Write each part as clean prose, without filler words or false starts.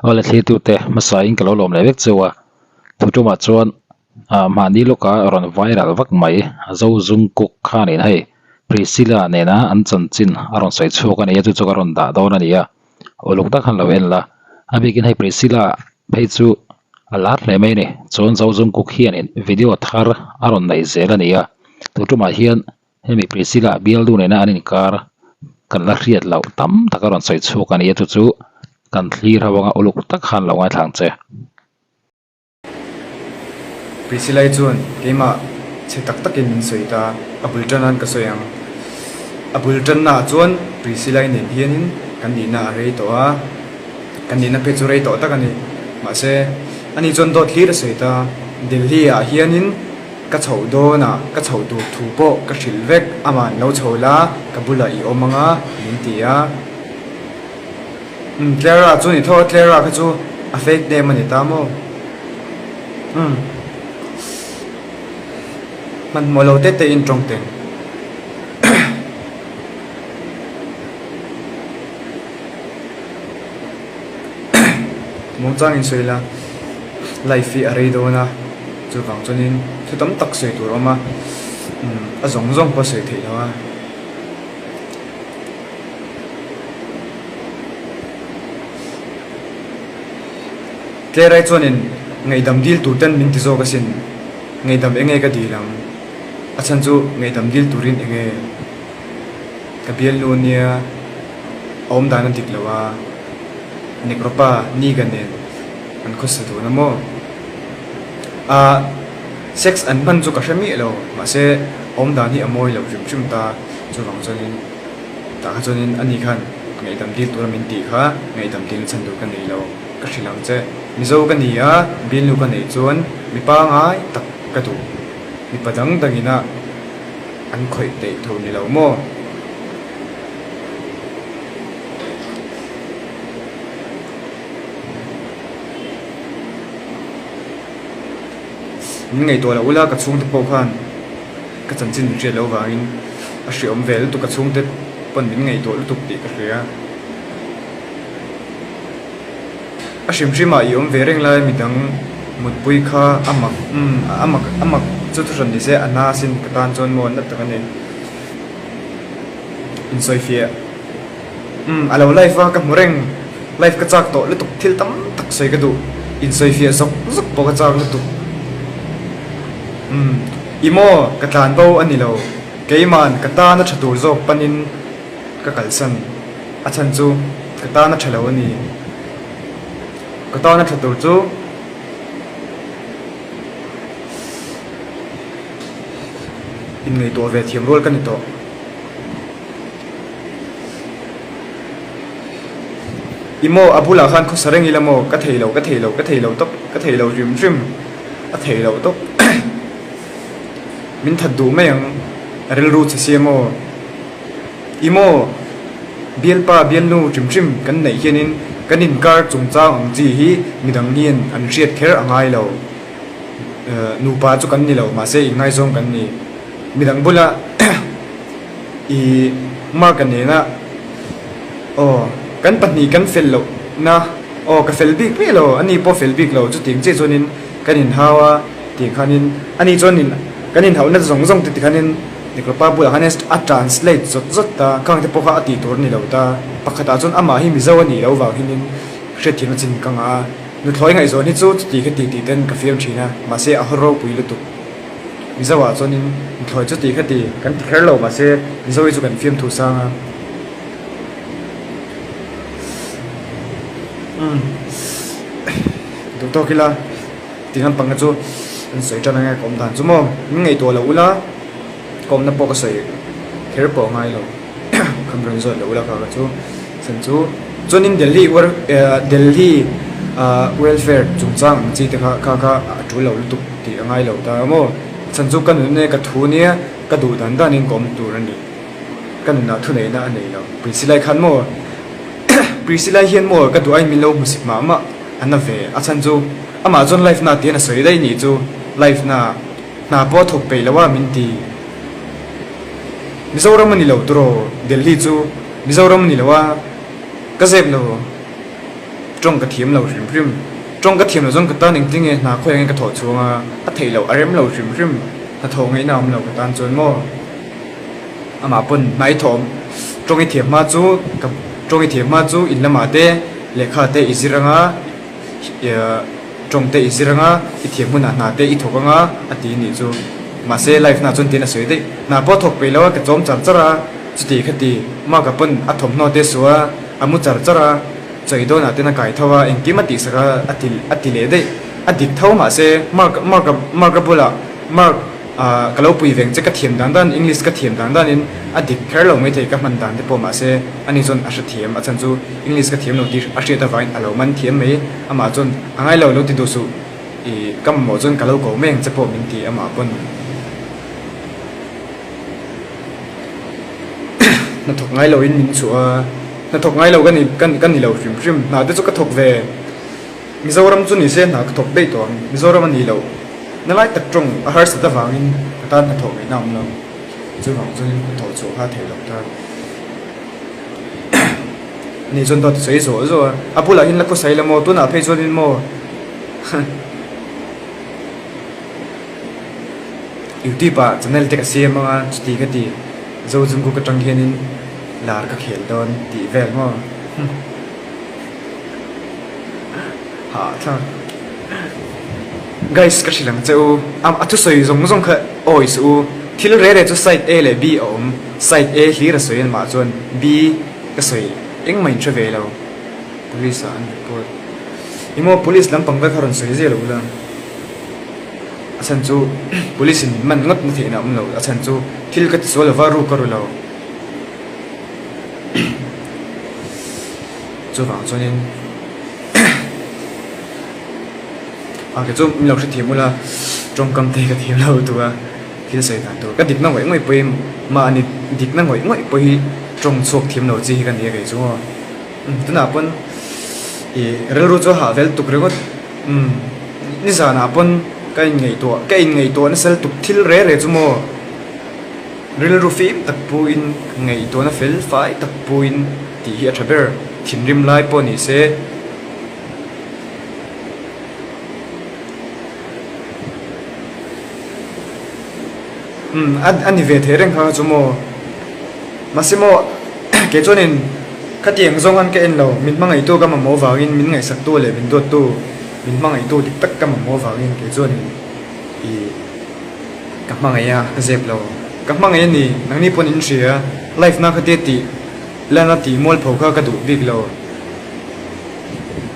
Awle thlirtute hmasain ka lo lawm leh vek cheu a, thu tumah chuan ah mahni lawka rawn viral vak mai Zo Jungkook khanin hei Priscilla nena an chanchin a rawn sawi chhuak a ni a, chu chu ka rawn dah dawn a ni a, uluk tak khan lo en la, a bikin hei Priscilla phei chu a lar hle mai a ni, chuan Zo Jungkook hianin video thar a rawn nei zel a ni a, thu tumah hian Hemi Priscilla bialdu nena an inkar kan la hriat loh tam tak a rawn sawi chhuak a ni a, chu chu kan thlir ho anga uluk tak khan lo ngaithla ang che. Priscilla-i chuan keimah chhe tak takin min sawi ta, a bul tan an ka sawi ang. A bul tannaah chuan Priscilla-i nen hianin kan nihna a rei tawh a, kan nihna phei chu rei tawh tak a ni. Mahse, ani chuan dawt hlir a sawi ta, Delhi-ah hianin Ka chhoh dawn a, ka chhoh tur thu pawh ka hrilh vek, amah an lo chho la, ka bulah i awm ang a, min ti a. Umm, Clara chu ni tho a, Clara kha chu a fake name a ni ta maw? Umm, hmanhmawh lo te te in tawng teng. Muangchang in sawi la, life hi a rei dawn a, chuvang chuanin thu tam tak sawi tur a awm a, umm a zawng zawng pawh a sawi theih loh a. Tlerai chuanin ngaihdam dil tur ten min ti zawk asin, ngaihdam enge ka dil ang, a chhan chu ngaihdam dil turin enge ka bialnu ania. A awm dan a dik lo a, Nekropa Niga nen an khawsa dun a maw? Ahh, sex an hman chu ka hre miah lo, mahse a awm dan hi a mawi lo hrim hrim ta, chuvang chuanin tah kha chuanin ani khan ngaihdam dil tura min tih kha ngaihdam dilna chhan tur ka nei lo, ka hrilh ang che. Mizo ka ni a, bialnu ka neih chuan mipa ngai tak ka duh, mipa dang dangina an khawih theih tur ni lo maw? Min ngaihtuah loh ula ka chhungte pawh khan ka chanchin min hriat loh vangin a hreawm ve lutuk ka chhungte pawn min ngaihtuah lutuk tih ka hria. A hrim hrim ah i awm ve reng lai midang mutpui kha a mak umm a mak a mak chu thuhran ni se a na sin ka tan chuan maw na tak a ni. Insawifiah Umm a lo live a ka hmu reng live ka chak tawh lutuk thil tam tak sawi ka duh insawifiah zawk zawk pawh ka chak lutuk Umm i maw ka tlan bo a ni lo keiman ka tana tha tur zawk panin ka kalsan a chhan chu ka tana tha lo a ni ka tana tha tur chu. Inngaihtuah ve thiam rual ka ni tawh. I maw a bulah khan khawsa reng ila maw ka thei lo ka thei lo ka thei lo tawp ka thei lo hrim hrim a thei lo tawp min that duh mai ang a rilru che sia maw I maw bialpa bialnu hrim hrim kan neih hianin kan inkar chungchang ang chi hi midang hian an hriat kher a ngai lo. Nupa chu kan ni lo mahse inngaizawng kan ni. Midang bula i mark a nena aw kan pahnih kan fel loh na aw ka fel bik miah lo ani pawh fel bik lo chutiang chiah chuanin kan inhau a tih khanin ani chuanin kan inhauhna zawng zawng te tikhanin Nikropa bulah khan a translate zawt zawt ta khang te pawh kha a tih tur a ni lo ta pakhatah chuan amah hi Mizo a nih loh vang hianin hriatthiamna chin ka ngah a. Nuthlawi ngaihzawn hi chu chuti kha ti tih ten ka fiam thin a, mahse a haw ropui lutuk. Mizo ah chuanin nuthlawi chuti kha ti kan ti kher lo mahse Mizo hi chu kan fiam thu sang a. Umm duh tawk ila ti lampang kha chu an sawi tan ange ka awm dan chu maw min ngaihtuah loh ula ka awmna pawh ka sawi kher pawh a ngai lo. Kham rawn zawt loh laka ka chu chhan chu chuanin Delhi Delhi welfare chungchang ang chi te kha kha kha a tul lo lutuk tih a ngai lo ta maw chhan chu ka nun e ka thu nia ka duh dan danin ka awm tur a ni ka nunah thuneihna a nei lo Priscilla khan maw Priscilla hian maw ka duh aiin min lo hmu sik mah mah a na ve a chhan chu amah chuan life na tihian a sawi daih nih chu life na hna pawh a thawk peih lo a min ti. Mizoram a ni lo turaw Delhi chu Mizoram a ni lo a ka zep lo. Tawng ka thiam lo hrim hrim. Tawng ka thiam lo chuan ka tan engtin nge hna khawi angin ka thawh chhuang a, a theih loh a rem lo hrim hrim. Hnathawh ngaihna a awm lo ka tan chuan maw? Amah pawn hna i thawh tawng i thiam hma chu ka tawng i thiam hma chu in lamah te lehkha te i zir anga tawng te i zir anga i thiam hunah hna te i thawk anga a ti nih chu. Mahse life na chuan tiin a sawi daih. Hna pawh thawk peih lo a ka chawm char char a, chuti khati Mark-a pawn a thawmhnaw te suh a, a mu char char a. Chawi dawnah ten a kai tho a, engkim a tihsak a, a ti a ti leh daih. A dik tho mahse Mark Mark a Mark a bulah Mark ah ka lo pui veng che ka thiam dan dan English ka thiam dan danin a dik kher lo maithei ka hman dan te pawh mahse ani chuan a hrethiam a chhan chu English ka thiam lo tih a hriat avangin a lo man thiam mai amah chuan a ngai lo lo ti duh suh ih ka mamawh chuan ka lo ko mai ang che pawh min ti amah pawn. Hnathawk ngai loin min chhuah a, hnathawk ngai lo ka ni ka ni lo hrim hrim, hna te chu ka thawk ve. Mizoram chu ni se hna ka thawk daih tawh ang, Mizoram a ni lo. Na lai tak tawng a harsat avangin ka tan hnathawh ngaihna a awm lo, chuvang chuanin hnathawh chhuah kha a theih loh ta. Ani chuan dawt a sawi zawh zawh a, a bulah hian la khawsai la maw, tunah phei chuanin maw. Youtube ah channel te ka siam anga chuti ka ti zo jungkook atang hianin lar ka khel dawn tih vel maw hahthlak guys ka hrilh ang che u a thusawi zawng zawng kha awi suh u thil re re chu side A leh B a awm side A hlir a sawi a mah chuan B ka sawi engmah in hre ve lo police ah an report ih maw police lampang vel kha rawn sawi zia lo ula. A chhan chu police in min man ngawt na theihna a awm lo, a chhan chu thil ka tisual lova ruk ka ru lo. Chuvang chuanin a ke chu min lo hrethiam ula tawngkam te ka thiam lo tuk a, thil sawi dan tur ka dikna ngawih ngawih pawhin mahni dikna ngawih ngawih pawh hi tawng chhuak thiam lo chi hi ka ni a kei chu aw. Tunah pawn ih rilru chu a hah vel tuk ringawt. Umm, nizanah pawn ka inngaihtuah, ka inngaihtuah nasa lutuk thil re re chu maw? Rilru fim tak puin, ngaihtuahna fel fai tak puin tih hi a tha ber, thinrim lai pawh ni se. Umm, a ni ve thei reng kha chu maw? Mahse maw, kei chuanin khatiang zawng han ka en lo, min hmangaihtu ka mamawh vangin, min ngaihsaktu leh min duattu, min hmangaihtu dik tak ka mamawh vangin kei chuanin ih ka hmangaih a, ka zep lo. Ka hmangaih a ni, nangni pawn in hria, life na khatia tih lana tih mualpho kha ka duh bik lo.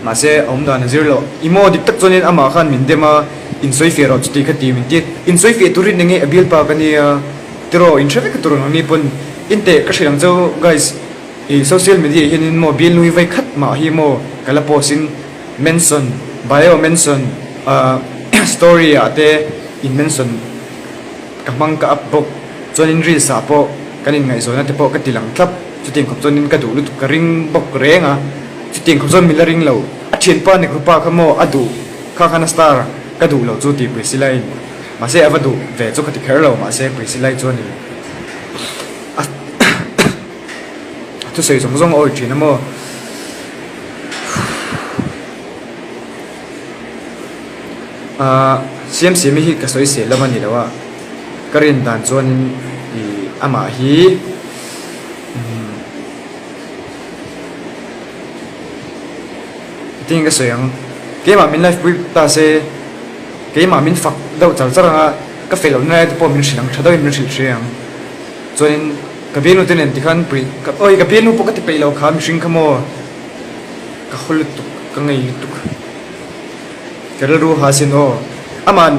Mahse, a awm dan a zir loh. I maw dik tak chuanin amah khan min dem a, insawifiah rawh chuti kha ti min ti. Insawifiah turin enge a bialpa ka nia. Tiraw, in hre vek tur ang ni pawn in teh ka hrilh ang cheu guys i social media ah hianin maw bialnui vai khat mah hi maw ka la post in mention bio mention ah story ah te in mention ka hmang ka up bawk chuanin reels ah pawh kan in ngaihzawnna te pawh ka ti lang thlap chutiang khawp chuanin ka duh lutuk ka ring bawk reng a chutiang khawp chuan min la ring lo a thianpa nekrupa kha maw a duh kha khan a star ka duh lo chu tih Priscilla in. Mahse a va duh ve chu ka ti kher lo, mahse Priscilla-i chuanin a thusawi zawng zawng a awi thin a maw? Ahh Siamsiami hi ka sawi sel lova ni lo a, ka rin dan chuanin ih amah hi umm Tin ka sawi ang, keimah min life pui ta se, keimah min fak deuh char char ang a, ka fel lohna lai te pawh min hrilh ang, tha deuhin min hrilh hre ang. Chuanin ka bialnu te nen tikhan pui, awi ka bialnu pawh ka ti peih lo kha mihring kha maw, ka haw lutuk, ka ngei lutuk, ka rilru ha sin aw, aman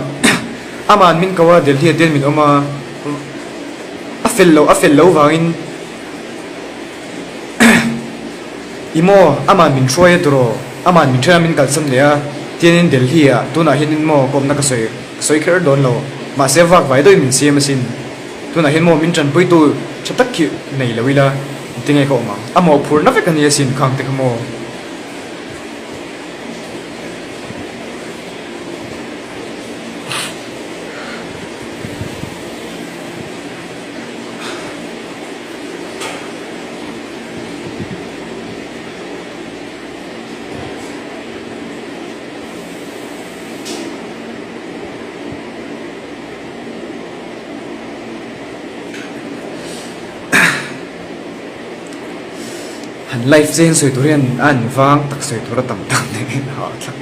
aman min ko a Delhi ah te hian min awm a, a fel loh a fel loh vangin. I maw, aman min hruai a turaw? Aman min ṭhen a min kalsan leh a, tianin Delhi ah tunah hianin maw ka awmna ka sawi ka sawi kher dawn lo, mahse vak vai deuhin min siam asin. Tunah hian maw min ṭanpuitu ṭha tak khi nei lo ila, engtinge ka awm ang? A mawhphurna vek a ni asin khang te kha maw? Han live che hian sawi tur hian a an vang tak sawi tur a tam tak nen a hahthlak.